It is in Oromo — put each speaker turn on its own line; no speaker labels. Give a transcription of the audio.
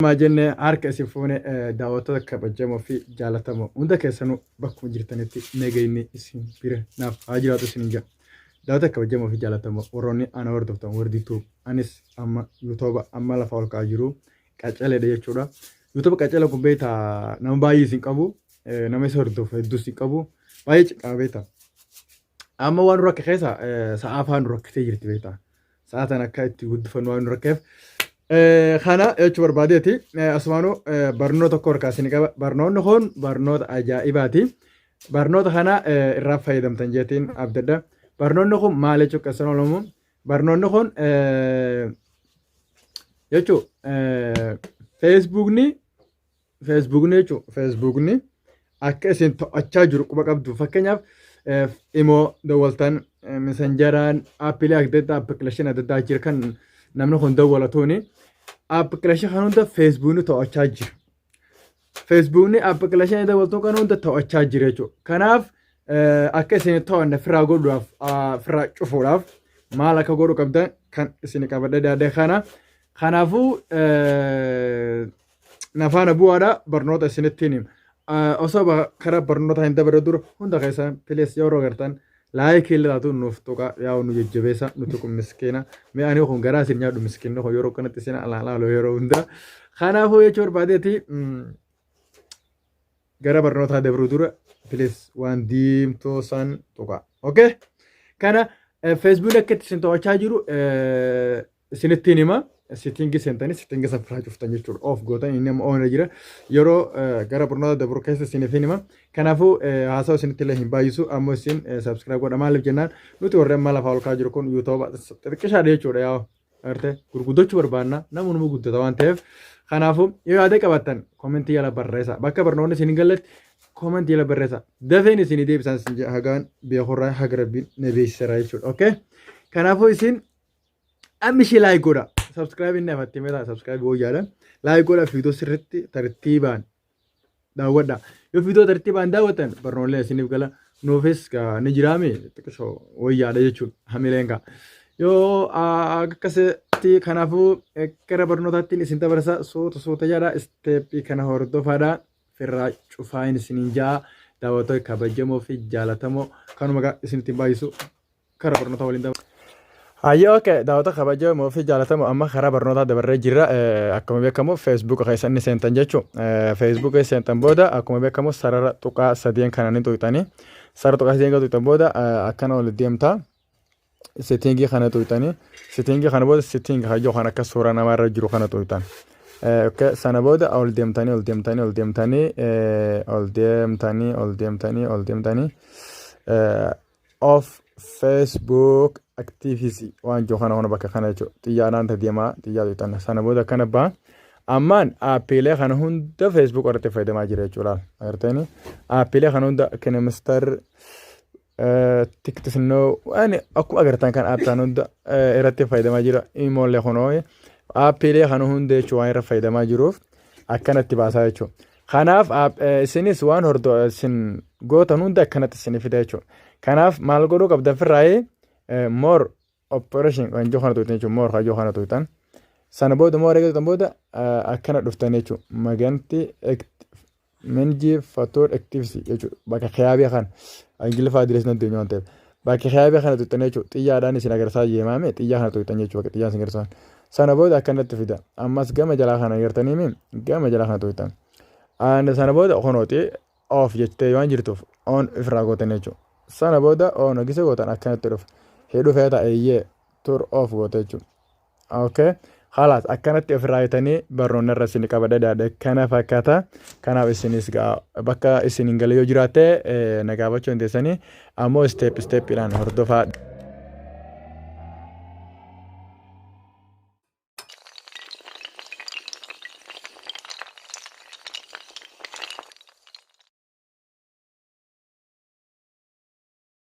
Maa jenne harka isin fuune, daawwattoota kabajamoo fi jaalatamoo hunda keessanuu bakkuma jirtanitti nageenyi isin bira naaf haa jiraatu isin jedha. Daawwattoota kabajamoo fi jaalatamoo, warroonni ana hordoftan wardituu, anis amma yuutuuba amma lafa ol ka'aa jiru qacaleedha jechuudha. Yuutuuba qacalee kun beektaa nama baay'ee isin qabu, nama isa hordofu hedduu isin qabu, baay'ee ciqaa beektaa. Amma waan nu rakke keessa sa'aa faan nu rakkisee jirti beektaa. Sa'aa tan akka itti guddifannu waan nu rakkeef. Kana jechuu barbaadeeti. Asumaanuu barnoota tokko harkaa isin qaba. Barnoonni kun barnoota ajaa'ibaati. Barnoota kana irraa fayyadamtan jeetiin abdadha. Barnoonni kun maal jechuu keessan oolamu? Barnoonni kun jechuu feesbuukni jechuun feesbuukni akka isin to'achaa jiru quba qabdu. Fakkeenyaaf imoo dawwaltan, misanjaraan, aappiilee adda addaa, appilikeeshinii adda addaa jira kan namni kun dawwalatuuni. Appilikeeshinii kan hunda feesbuukni to'achaa jira. Feesbuukni appilikeeshinii dawwaltuu kan hunda to'achaa jira jechuudha. Kanaaf akka isin to'anne firaa godhuudhaaf, firaa cufuudhaaf maal akka godhu qabdan kan isin qabadhe daadee kana. Kanaafuu nafaana bu'aadha, barnoota isinittiin hima. Osoo karaa barnoota hin dabarre dura hunda keessan please yeroo agartan like illee taatu nuuf tuqa, yaa'u nu jajjabeessa. Nuti kun miskiina. Mee ani kun garaa isin nyaadhu, miskiinni kun yeroo kanatti isin alaalaalu yeroo hunda. Kanaafuu jechuu barbaadeeti, gara barnootaa dabruu dura please waan diimtuu san tuqa. Okay? Kana feesbuuk akka itti isin to'achaa jiru isinittiin hima. Setting seentanii setting san firaa cuftan jechuudha. Off gootan, inni amma on jira. Yeroo gara barnoota dabru keessa isiniif hima. Kanaafuu haasawa isinitti illee hin baay'isu. Ammoo isin subscribe godha. Maaliif jennaan, nuti warri amma lafaa ol ka'aa jiru kun yuutuuba xixiqqishaadha jechuudha yaa'u. Agartee, gurguddachuu barbaanna, namni guddata waan ta'eef. Kanaafuu yoo yaada qabaattan comment jala barreessa. Bakka barnoonni isin hin galletti comment jala barreessa. Dafeen isinii deebisan isin hagaan beekurraa haga rabbiin na beeksiseera jechuudha. Okay? Kanaafuu isin amma ishee like godha. Subscribe inni afatti meetaa subscribe wayyaadha. Like godha, viidiyoo sirriitti tartiibaan daawwadha. Yoo viidiyoo tartiibaan daawwatan barnoollee isiniif gala, nuufis ni jiraame xiqqishoo wayyaadha jechuudha. Hamileen kaa. Yoo akkasitti, kanaafuu gara barnootaatti isin dabarsa, suuta suuta jedha, step kana hordofaadha. Firraa cufaayin isiniin ja'a, daawwattoota kabajamoo fi jaalatamoo, kanuma isinitti baay'isu, karaa barnootaa waliin dabarsa. Hayyee, okay, daawwattoota kabajamoo fi jaalatamoo, amma karaa barnootaa dabarree jirra. Akkuma beekamu feesbuuka keessa inni seentan jechuun, feesbuuka keessa seentan booda akkuma beekamu sarara tuqaa sadeen kana ni tuqxanii. Sarara tuqaa sadeen kana tuqxan booda akkana ol deemta. Setting kana tuqxanii, setting kana booda setting hayyoo kan akka suuraa namaarra jiru kana tuqxan. Sana booda ol deemtanii, ol deemtanii, ol deemtanii, ol deemtanii, ol deemtanii, ol deemtanii, off Facebook activity waan jiru kana bakka kana jechuudha. Xiyyaaraan deemaa, xiyyaa tuqxan. Sana booda akkana ba'a. Ammaan aappiilee kana hunda Facebook irratti fayyadamaa jira jechuudha. Agartanii, aappiilee kana hunda KineMaster, TikTok, waan akkuma agartan kan aappii kana hunda irratti fayyadamaa jira. Imoolee kunoo aappiilee kana hunda jechuun waan irra fayyadamaa jiruuf akkanatti baasaa jechuudha. Kanaaf isinis waan hordoo isin gootan hunda akkanatti isin fida jechuudha. Kanaaf maal godhuu qabdan? Firraayee more option kan jiru kana tuqxan jechuudha. More kan jiru kana tuqxan. Sana booda more eegatan booda akkana dhuftan jechuudha. Maganti manage feature activity jechuudha. Bakka kiyaabii kana Ingiliffaa adirees nan deemu waan ta'eef. Bakka kiyaabii kana tuqxan jechuudha. Xiyyaadhaan isin agarsiisaa deemaame, xiyyaa kana tuqxan jechuudha. Bakka xiyyaan isin agarsiisan. Sana booda akkanatti fida. Ammas gama jalaa kana agartanii, gama jalaa kana tuqxan. Sana booda kunooti off jettee waan jirtuuf on ofirraa gootan jechuudha. Sana booda on hogisa gootan akkanatti dhufa. Hidhu feeta, eeyyee, turn off goote jechuudha. Okay. Khalaas, akkanatti ofirraa hitanii barnoonni irra isin qabadha daadhe kana fakkaata. Kanaaf isinis bakka isin hin galle yoo jiraatte na gaafachuu dandeessanii, ammoo step stepiidhaan hordofaa.